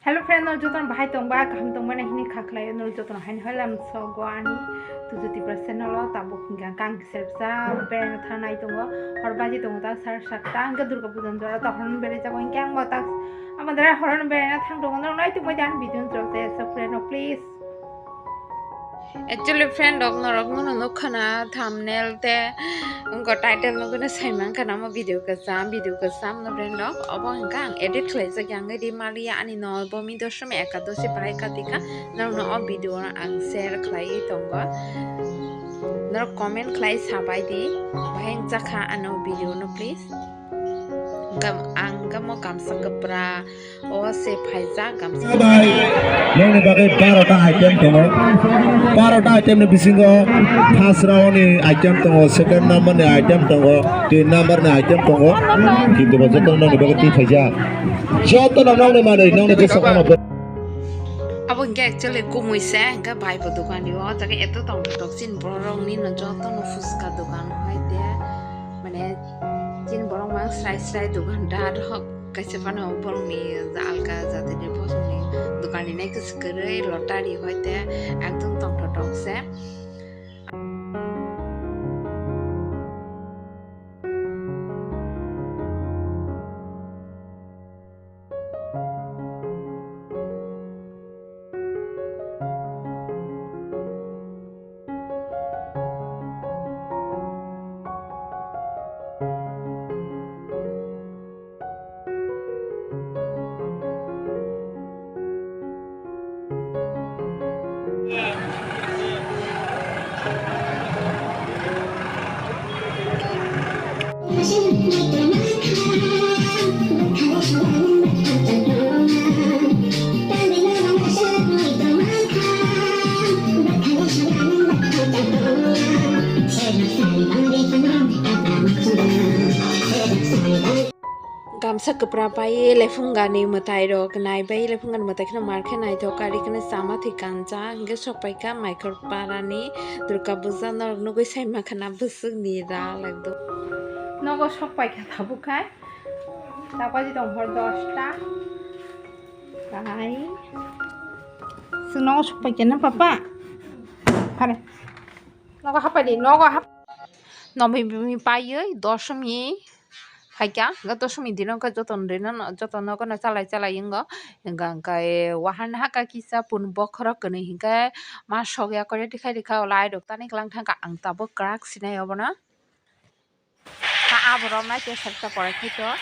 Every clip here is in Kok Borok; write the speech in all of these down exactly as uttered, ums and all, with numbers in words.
Hello friend, norok jotono bahai tongba, kaham tongba na hini kha khlai o, norok jotono haino hailam sogo ani Tuju Tripura channel o. Tabuk hingka kang kiser bwsa bereng thanai tongo, hor baji tongo ta sar satta, hingke Durga Puja ni jora ta horno bereng jago, hingke ang bo ta amo dara horno bereng thang tongo, norok nai tongbai di ani video ni jora se, so friend o please. Actually friend rok, norok nono nukha na thumbnail te wngkha title no gana sai mankha na omo video kwcham, video kwcham no friend rok. Obo hwnkha ang edit khlaijak yang di maliya ani no bo mi doshmi ekadoshi bahai katikha norok no o video no ang share khlai tongo. Norok comment khlai sabai di bahai wngchakha ano video no please. Gam-, ang gamo gamsa kwpra o se phaijak gamsa. Bai, nongni bagwi baro ta item tongo. Baro ta item ni bisingo first round ni item tongo, second number ni item tongo, tin number ni item tongo. Kintu bo joto nongni bagwi twi phaijak. Joto no nongni manwi, nongni bwswk phano. Abo hingke actually kumui se, hingke bai bo dogan rio, o jaga eto tong tok chini borok rok ni no joto no phuska dogan hai te, mane chini borok mang srai srai dogan da rok. Kaisa phano borokni alka jatini bosongni dokanni nai kwchwk kwrwi lottery hoite ekdom tongthotok se. Gamsa kwpra pai lephungani mwtai rok nai bai lephungani mwtai kheno mar khe naithok kari kheno chama thwi kanjak hwnkhe sok paikha Maikhor parani Durga puja norok nugwi sai mankha na bwswk ni ral ekdom. Nogo sok paikha tabuk khai. Tabuk aji tong hor dosta. Kahai. Sino sok paikha na papa. Pare. Nogo hapai di, nogo hap. Nomi bimi paiwi dosomi phaikha, hwnkhe dosomi dino hwnkhe jotono rino, jotono gana chalai chalai wngo. Hwnkhe, hwnkhe wahan haka kisa pun bokhorok kwnwi hwnkhe ma sokya kore tikha tikha o lai rok tani kwlang thangkha, ang tabuk kwrak sinai obono. Ta aborok nai te sakta porai khaito.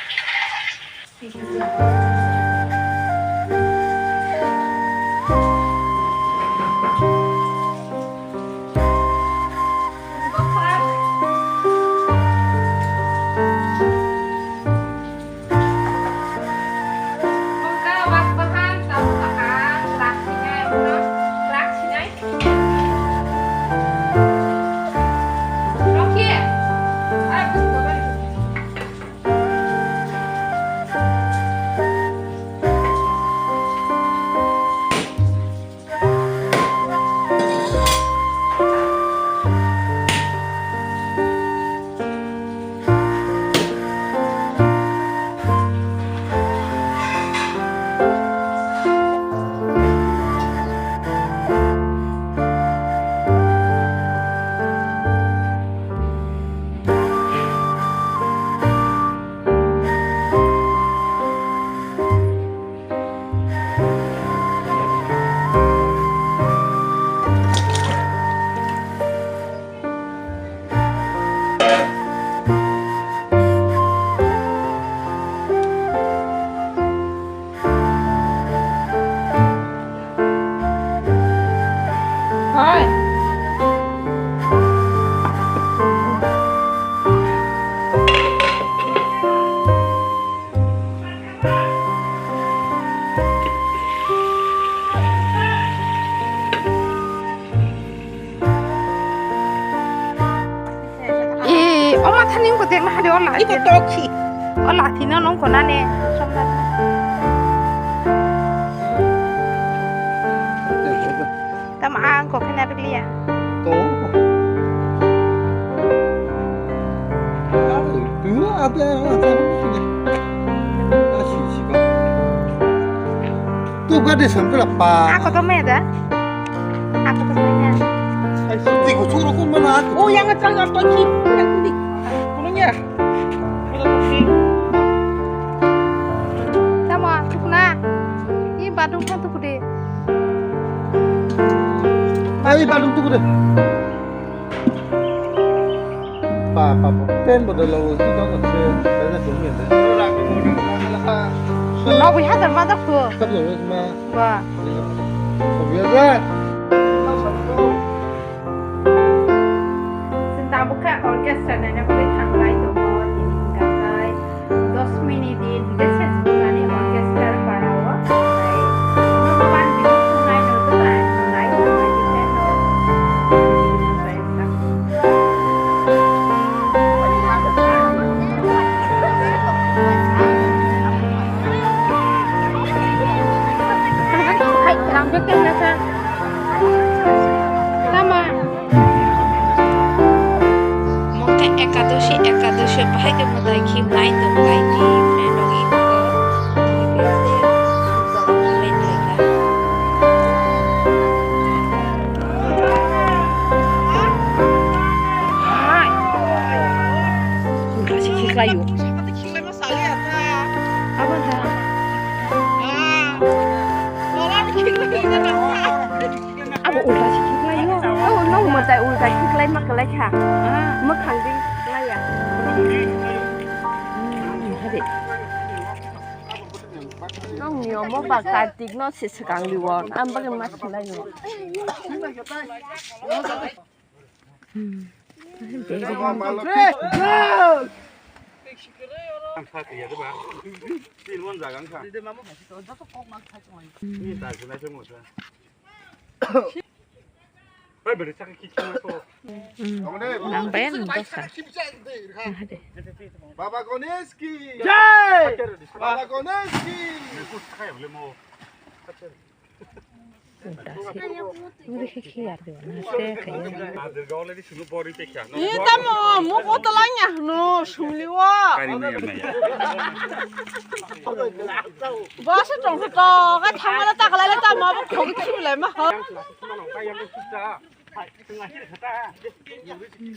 Hoi. Eh, oma thani ko dek na hari ola. Iko tokhi. Ola thina nong ko nane. Tam ang ko khena rikliya. To. Aduh, tu apa yang rasa sini? Asyik sih kau. Tu gade sampela pa. Ako to meda. Ako to meda. Tigo churo ko mana. O yang chang to ki. Kuno ya. Tamo tukuna. I badung kan tukude. Ai badung tukude. Pa pa pa. Ten bodol lo si dong se. Dada sumi ya. Nokwi hazar ma dokhu. Kap lo ma. Ba. Sumi ya. Sing tabuk kha orchestra naina bagwi thanglai tongo, tini hwnkha khe dos minute din hwnkhe ses bwlani orchestra para o. Omo ban bini thwngnai no twla thanglai tongo, tini hwnkhe no. Hai, rang bek tei nasa. Tama. Mungkha ekadoshi, ekadoshi bahai khe mwtai khi nai tong lai di, friend rok iko. Hai. Ulta si khiklai o. Abo da. Abo ulta si khiklai o. Oh, no, mwtai ulta khiklai ma kwlai kha. Mwkhang di laya. Hade. Nong ni omo ba Kartik no se swkang di o. Am bagwi ma swlai o. Nang bayar nang dosa. Baba Ganesh ki jai. Baba Ganesh ki. Ulta se. Uri khe khe yar diba na se khe. Ni tamo mu ko to lang ya no sumli wo. Kari maya maya. Bo se tong to ka thang la ta ka la ta ma bo khog thi lai ma ho.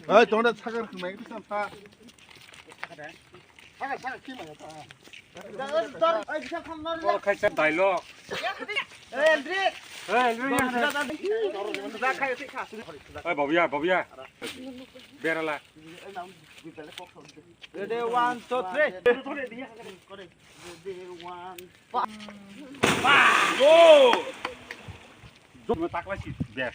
Ai tong da sakar khmai ki sam ta. Sakar sakar ki ma ta. Dor ai bisa kham nor la. Khaisa dailo. Hey, Elri. Hey, Elri. Hey, Babuya, Babuya. Berala. Ready, one, two, three. Ready, one. Go! Jomo takla si ber.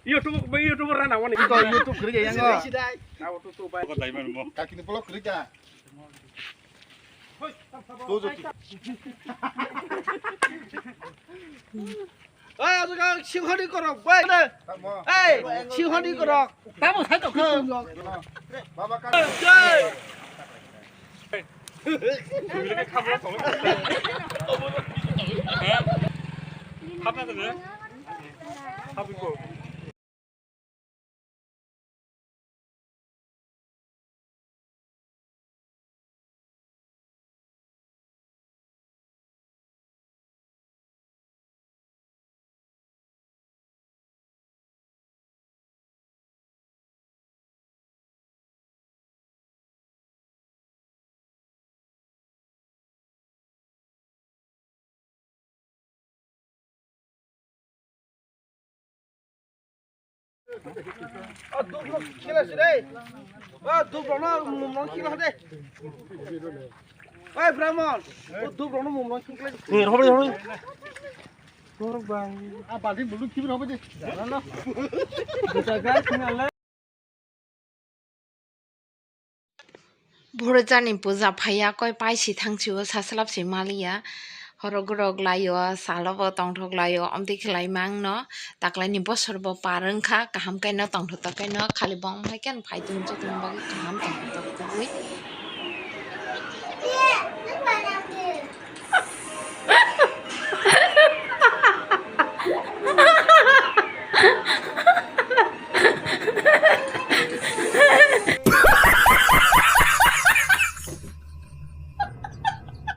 YouTube, YouTube rana wani. Ito YouTube kiri yang. Na auto to bai. Ko dai man mo. Kaki ni blog kiri ja. Tuh, tuh, tuh. Oi, ajo kang singhoni korok, bai. Ei, singhoni korok. Tamo sai to khe. Baba ka. Jai. O duk rok khela sire. O duk rok no mum no khela de. Oi Brahman, o duk rok no mum no khela. Ni robe robe. Borok bang. A baldi bulu khibir robe de. Jana no. Buta ga khina le. Boroichani puja phaiya, koi paisi thangsio, saslap se maliya. Horok gorok laio, salo bo tongthok laio, omtwi khlai mangno. Taklaini bosor bo par wngkha, kaham kaino tongthok kaino, khali bong hai khe phai tong chukno bagwi kaham tongthok tongwi.